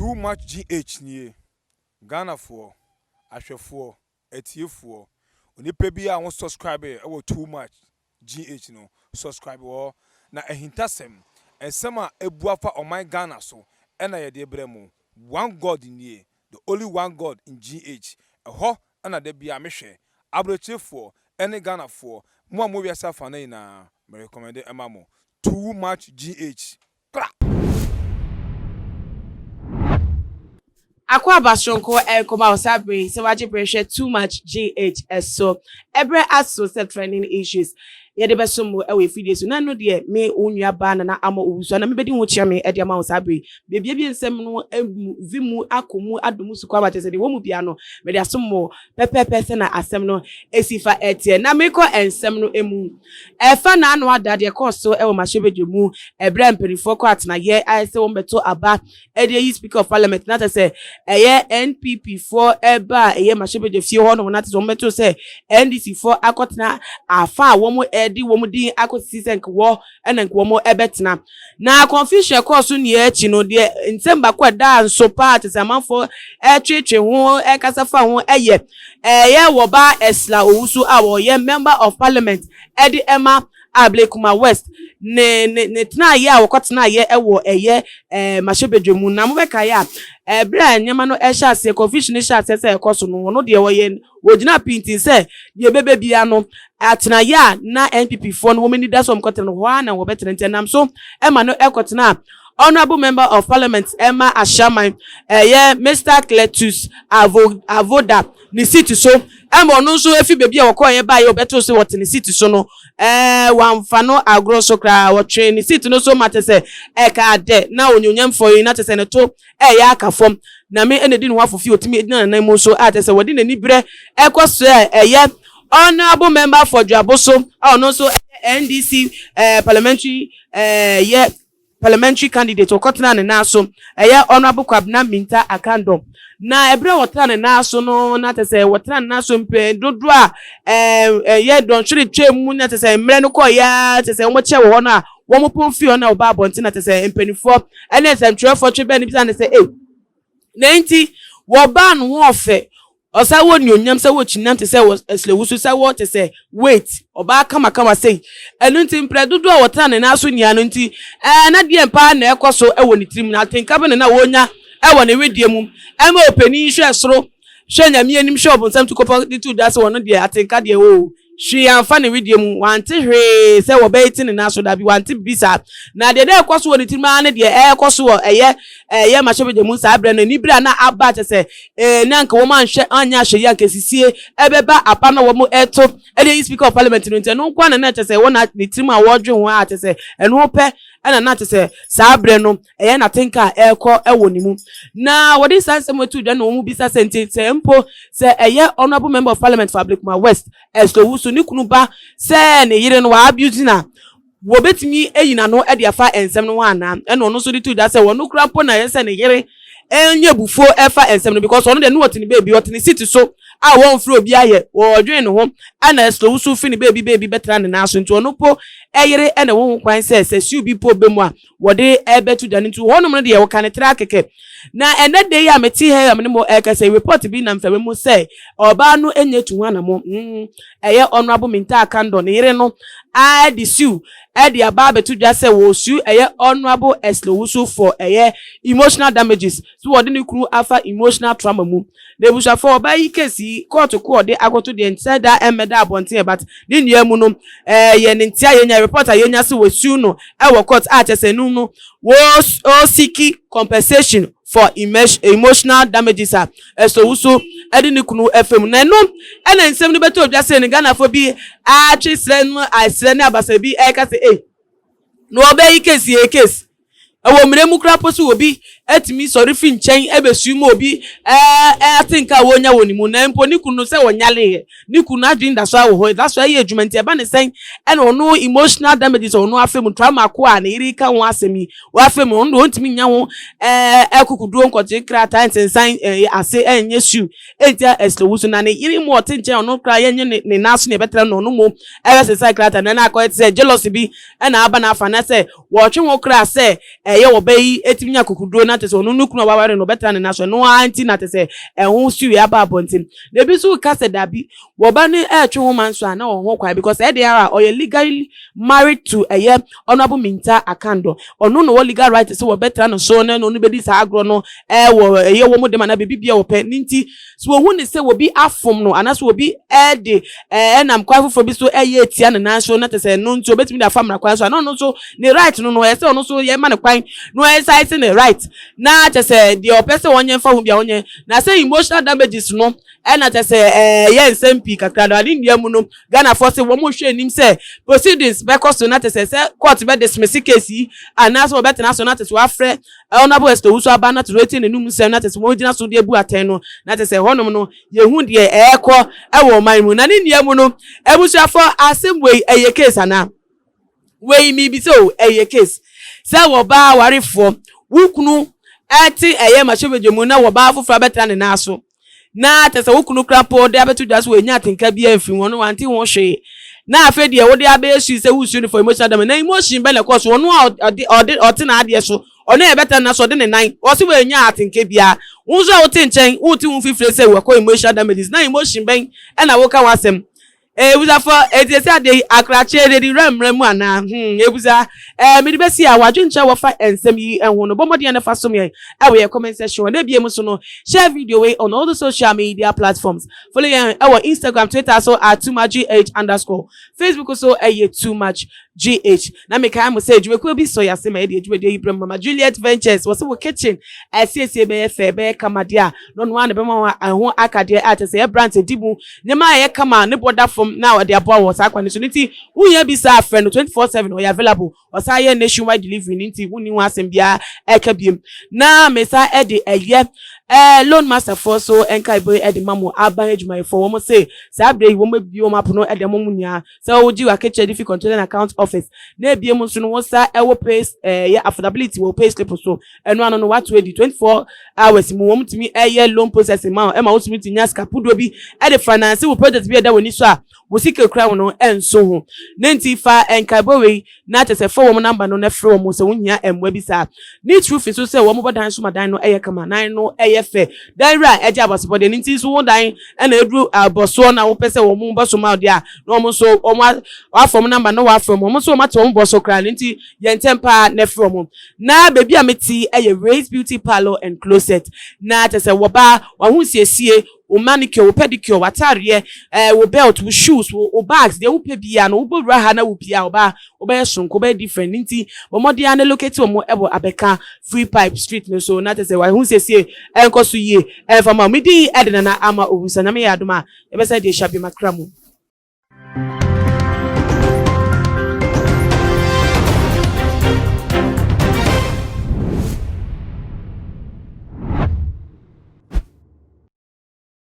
Too much GH nie. Ghanafoɔ, ahwɛfoɔ, atiefoɔ, onipa biara a wo subscribe wɔ Too Much GH no, subscribe wɔ hɔ. Na ahintasɛm, nsɛm a abu afa ɔman Ghana so na yɛde brɛ mo. One God nie, the only one God in GH. Ɛhɔ na da biara mehwɛ. Abrokyerefoɔ ne Ghanafoɔ, mo a mowɔ wiase afanan nyinaa, me recommend ma mo. Too Much GH. Kra! Akwaaba soronko nkɔmɔ a saa bere yi sɛ wagye bere hwɛ Too Much GH so. Ɛberɛ aso sɛ trending issues yɛde bɛsom mo wɔ afidie so. Na ɛno deɛ me wo nua baa Nana Ama Owusu na mebɛdi ho kyea me de ama wo saa bere yi. Mebiebie nsɛm no mu vi mu akɔ mu adɔ mu sukuu ama kyerɛ sɛ deɛ ɛwɔ mu biara no mede asom mo pɛpɛɛpɛ sɛ na asɛm no si fa teɛ. Na merekɔ nsɛm no mu. Ɛfa n'ano ada deɛ ɛkɔɔ so wɔ mmarahyɛbadwa mu ɛberɛ a mpanimfoɔ kɔɔ atenaeɛ ayɛ sɛ wɔbɛto aba de ayi Speaker of Parliament na kyerɛ sɛ ɛyɛ NPP foɔ ɛba a ɛyɛ mmarahyɛbadwa fie hɔ nom na kyerɛ sɛ wɔbɛto sɛ NDC foɔ akɔtena afa a wɔn de wɔn din akɔsisi sɛ nka wɔ ɛna nka wɔn ɛbɛtena. Na confusion ɛkɔɔ so nyinaa akyi no deɛ nsɛm baako a ɛdaa nso paa kyerɛ sɛ amanfoɔ ɛretwetwe ho ɛrekasa fa ho ɛyɛ ɛyɛ wɔba Esla Owusu a wɔyɛ member of parliament ɛde ɛma Ablekuma West ne ne ne tenaeɛ a wɔkɔtenaeɛ ɛwɔ ɛyɛ ɛɛ mmarahyɛbadwa mu. Na mobɛkaeɛ a ɛberɛ a nneɛma no ɛhyɛ aseɛ confusion no hyɛ aseɛ sɛ ɛkɔ so no ɔno deɛ ɔyɛ wɔgyinaa pintinn sɛ deɛ ɛbɛba biara no atenaeɛ a na NPP foɔ no wɔn ani da so wɔn kɔtena no hɔ ara na wɔbɛtena nti ɛnam so ma no kɔtenaa Honourable Member of Parliament ma Ashaiman ɛyɛ Mister Cletus Avo Avoda ne seat so ɛma ɔno nso efi baabi a wɔkɔeɛ baeɛ wɔbɛtoo sɛ wɔte ne seat so no ɛɛ wɔamfa no agorɔ so koraa wɔtwee ne seat no so ma kyɛ sɛ ɛkaa dɛ na onyonyamfoɔ yi na kyɛ sɛ ne to reyɛ aka fam, na me na edi ne ho afofi a otumi gyina ne nan mu nso a kyerɛ sɛ wɔde n'ani brɛ kɔ srɛ ɛyɛ Honourable Member for Dwaboso a ɔno nso yɛ NDC eh, parliamentary eh, yɛ parliamentary candidate ɔkɔtena ne nan so ɛyɛ Honourable Kwabena Minta Akandor. Na ɛberɛ a wɔtena ne nan so no na kyerɛ sɛ wɔtena ne nan so mpɛn dodoɔ a ɛyɛ dɔnhwere twam mu na kyerɛ sɛ mmerɛ no kɔeɛ ara kyerɛ sɛ wɔkyɛ wɔ hɔ no a Wɔpɔn fii hɔ na wɔbaa abɔnten na kyerɛ sɛ mpanimfoɔ ne nsɛmtwerɛfoɔ twe bɛn no bisa no sɛ, Ei, na enti wɔbaa no ho ɔfɛ, ɔsan wɔ nnuonyam sɛ wɔ kyinam te sɛ wɔ ɛserɛwusu sɛ wɔ te sɛ wait, ɔbaa kamakama sei. Ɛno nti mprɛ dodoɔ a wɔtena ne nan so nyinaa no nti, ɛɛ na deɛn paa na ɛkɔ so wɔ ne tirim, na atenka bɛn na na ɔnya wɔ ne wedeɛ mu? Ɛma ɔpanin yi hwɛɛ soro, hwɛɛ Nyame anim, hwɛɛ ɔbonsam tukɔpɔ de too dwa sɛ ɔno deɛ atenka deɛ oo, Hwee amfa ne wedeɛ mu, wante hwee sɛ wɔbɛte ne nan so, dabi, wante biribi saa. Na deɛ na ɛrekɔ so wɔ ne tirim ara ne deɛ ɛrekɔ so wɔ ɛyɛ ɛyɛ mmarahyɛbadwa mu saa berɛ no, anibere a na aba kyɛ sɛ ee na anka wɔn anhwɛ anyɛ ahwɛyie anka asisie ɛbɛba aba na wɔn ɛto ɛde ayi Speaker of Parliament no nti ɛno nko ara na na kyɛ sɛ ɛwɔ na ne tirim a wɔredwen ho a kyɛ sɛ ɛno pɛ ɛna na kyɛ sɛ saa berɛ no ɛyɛ n'atenka a ɛrekɔ wɔ ne mu. Na wɔde saa nsɛm yi too dwa na wɔn bisa sɛ nti sɛ mpo sɛ ɛyɛ Honourable Member of Parliament for Ablekuma West, Esther Owusu, ne kunu ba sɛ ne yere no wa abuse no a, wɔbɛtumi ayi n'ano de afa nsɛm no ho anaa? Ɛna ɔno nso de too dwa sɛ ɔno koraa mpo na ɛyɛ sɛ ne yere nyɛ abufuo ɛfa nsɛm no because ɔno deɛ ne ɔte ne baabi, ɔte ne seat so a wɔmfrɛ obi ayɛ, wɔdwen ne ho ɛna Esther Owusu fi ne baabi baabi bɛtena ne nan so nti ɔno mpo yere na ɛwɔ ho kwan sɛ sɛ siw bi mpo ba mu a wɔde rebɛto dwa no nti hɔnom no deɛ wɔka no tra kɛkɛ. Na ɛnɛ da yi a mete ha yi a me ne mo rekasa yi, report bi nam mframa mu sɛ ɔbaa no anya tu ho anamɔ. Mm, ɛyɛ Honourable Mintaa Kandor ne yere no de siw de aba abɛto dwa sɛ wɔresu ɛyɛ Honourable Esle Owusu for ɛyɛ emotional damages, so wɔde ne kunu afa emotional trauma mu. Na abusuafoɔ ɔbaa yi case yi court ko ɔde akɔto deɛ nkyɛ da ɛmmɛda abɔnten ɛ but ne nua mu no ɛyɛ ne nti a yɛnya report a yɛnya sɛ wɔ sue no ɛwɔ court a kyɛ sɛ ɛno no wɔ ɔsiki compensation for emotional damages a ɛsɛ owusu ɛde ne kunu ɛfɛ mu na ɛno ɛna nsɛm no bɛtɔ odwa sɛ ne Ghanafoɔ bi atwe srɛ no asrɛ ne abasa bi ɛka sɛ ei na ɔbaa yi case yɛ case Ɛwɔ mmara mu koraa mpo sɛ obi tumi sɔre fi nkyɛn bɛsui ma obi atenka a wɔnya wɔ ne mu, na mpo ne kunu no sɛ ɔnyareeɛ, ne kunu no adwene da so ara wɔ hɔ, ɛda so ara yɛ adwuma nti ɛba ne sɛn ɛna ɔno emotional damages a ɔno afa mu, trauma ko a ne yere reka ho asɛm yi wafa mu, ɔno deɛ ɔntumi nnya ho akokoduo nkɔgye krataa nsensan ase ɛnyɛ sue ɛntia Esther Owusu na ne yere mu ɔte nkyɛn ɔno koraa yɛnyɛ ne ne nan so na ɛbɛtra no ɔno mmom ɛbɛsensan krataa no na akɔyɛ te sɛ jealousy bi ɛna aba n'afa na sɛ Wɔtwe ho koraa sɛ ɛyɛ ɔbaa yi tumi nya akokoduro na kyerɛ sɛ ɔno ne kunu a waware no ɔbɛtena ne nan so, ɛno ara nti na kyerɛ sɛ ɛho siwii aba abɔnten. Na ebi nso reka sɛ dabi, wɔba no ɛretwe ho ma nso a na ɔwɔ ho kwan because ɛyɛ deɛ ara a ɔyɛ legally married to ɛyɛ Honourable Mintah Akandoh. Ɔno na ɔwɔ legal right sɛ wɔbɛtena no so na ɔno bɛdi saa agorɔ no ɛwɔ ɛyɛ wɔn dɛm anaa biribi biara wɔpɛ. Ne nti sɛ wɔhu ne sɛ obi afom no anaasɛ obi ɛde ɛnam kwan foforɔ bi so ɛyɛ atia ne nan so na kyerɛ sɛ ɛno nti obɛtumi de afa mmara kwan so a, na ɔno nso ne right no no ɛyɛ sɛ ɔno nso yɛma no kwan na ɔexercise ne right na kyerɛ sɛ deɛ ɔpɛ sɛ ɔnyɛ mfa ho bia ɔnyɛ. Na sɛ emotional damages no ɛna kyerɛ sɛ ɛyɛ nsɛm pii kakra no ade nnua mu no, Ghanafoɔ sɛ wɔn hwɛ anim sɛ proceedings bɛkɔ so na kyerɛ sɛ court bɛ dismiss case yi anaasɛ wɔbɛtena so na kyerɛ sɛ wɔafrɛ Honourable Esther Owusu aba na kyerɛ sɛ wɔatie n'anum nsɛm na kyerɛ sɛ wɔgyina so de abu atɛn no, na kyerɛ sɛ hɔnom no yɛhu deɛ ɛrekɔ ɛwɔ ɔman mu. Na ne nnua mu no, abusuafoɔ, asɛm wei ɛyɛ case anaa? Wei mibisa o, ɛyɛ case sɛ wɔbaa awarefoɔ, wo kunu ɛte ɛyɛ mahyɛbadwa mu na wɔbaa foforɔ abɛtena ne nan so, na kyerɛ sɛ wo kunu kora mpo de abɛto dwa so wɔanya atenka bi amfiri ho no, wante ho hwee, na afei deɛ wode abɛyɛ sui sɛ wosuo no for emotional damage. Na emotion bɛ na ɛkɔ so? Ɔno a ɔde ɔde ɔte n'adeɛ so, ɔno a yɛbɛtena na so ɔde ne nan ɔsi wɔanya atenka biara, wo nso a wote nkyɛn wote wo fifire sɛ wɔkɔ emotional damages, na emotion bɛn ɛna woka ho asɛm? Ebusafo, eti esi adeɛ yi akrakye de di wura mmerɛ mu anaa? Ebusa mede bɛsi a wadwenkyerɛ wɔfa nsɛm yi ho no, bɔ mmɔden a fa som yɛn ɛwɔ yɛ comment section. Na ebie mu so no, share video wei on all the social media platforms. Follow yɛn ɛwɔ Instagram, Twitter so at toomuchgh_, Facebook so ɛyɛ Too Much GH. Na mekae mo sɛ adwumakuo bi sɔ yɛase ma yɛde adwumadie yi brɛ mu, Mama Juliet Ventures. Wɔ sɛ wɔ kitchen asiesie bɛyɛ fɛ, bɛyɛ kama deɛ a, na ɔno ara na bɛma wɔn ɛho akadeɛ a kyerɛ sɛ ɛyɛ brand di mu, nneɛma a ɛyɛ kama ne bɔ da fam na ɔde aboa wɔ saa kwan no so. Ne nti wohia bi saa, frɛ no 24/7, ɔyɛ available. Ɔsan yɛ nationwide delivery, ne nti wonni ho asɛm biara ɛka biem. Na mesa ɛde ɛyɛ loan master foɔ so nka ebo ɛde ma mo aban adwumayɛfoɔ. Wɔn se saa abere yi wɔn abue wɔn apono ɛde ama mo nyinaa sɛ wogye w'akatua de fi Controller and Account Office, na ebie mu nso no wɔn sa ɛwɔ pay yɛ affordability wɔ pay slip so. Ɛno ano no wato edi 24 hours mu, wɔn tumi ɛyɛ loan processing ma ɛma wɔn tumi nya sika puduo bi ɛde finance wɔ project bi ɛda wɔn ani so a wɔ sika kura wɔn no ɛnso ho. Ne nti fa nkaebɔ wei na kyerɛ sɛ fa wɔn number no na frɛ wɔn sɛ wɔn hia mmoa bi saa. Ne trufi nso sɛ wɔn bɔ dan so ma dan no ɛyɛ kama, dan no ɛyɛ fɛ, dan wura ɛgye abasopɔdeɛ. Ne nti nso wɔn dan ɛna eduru abɔsoɔ na wɔpɛ sɛ wɔn bɔ so ma ɔdeɛ a, na wɔn nso wɔn afɔ wɔn number na wɔafrɛ wɔn, wɔn nso wɔn ate wɔn bɔ so koraa. Ne nti yɛn ntɛm paa na ɛfrɛ wɔn. Na beebi a meti ɛyɛ Race Beauty Parlour and Closet, na kyerɛ sɛ wɔbaa wɔn ho siesie, wo manicure, wo pedicure, w'ataareɛ, wo belt, wo shoes, wo bags, deɛ wopɛ biara no, wobɔ wura ha na wo pia ɔbaa wobɛyɛ sonko, wobɛyɛ different. Ne nti wɔn mmɔden ara ne locate wɔn ɛwɔ Abɛka Free Pipe Street no so, na kyerɛ sɛ wɔn ho siesie ɛnkɔ so yie ɛnfa ma. Mi din ɛde Nana Ama Owusa. Nyame yɛ adom a, yɛbɛsɛ deɛ hyɛ bi makra mu.